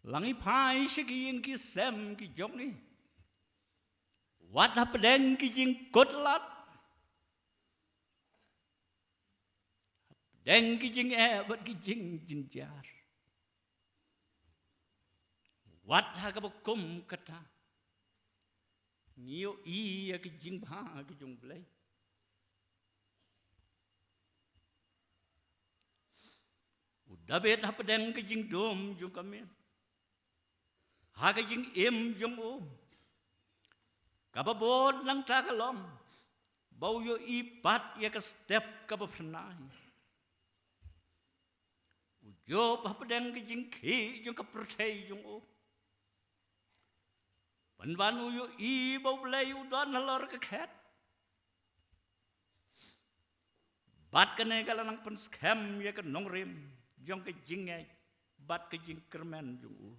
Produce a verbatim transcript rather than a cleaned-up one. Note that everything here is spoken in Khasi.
Lada ngi phai sha ki ïing ki sem ki jong ngi, wat hapdeng ki jingkut lad, hapdeng ki jingeh bad ki jingjynjar, wat ha kaba kum kata, ngi ïohi ïa ki jingbha ki jong U Blei. U David hapdeng ka jingdum jong ka miet, ha ka jingim jong u, kaba bun nangta ka long ba u ïohi pat ïa ka step kaba phynnai. U Job hapdeng ka jingkhih jong ka pyrthei jong u, pynban u ïohi ba U Blei u don halor ka khet. Bad kane ka la nang pynskhem ïa ka nongrim jong ka jingngeit bad ka jingkyrmen jong u.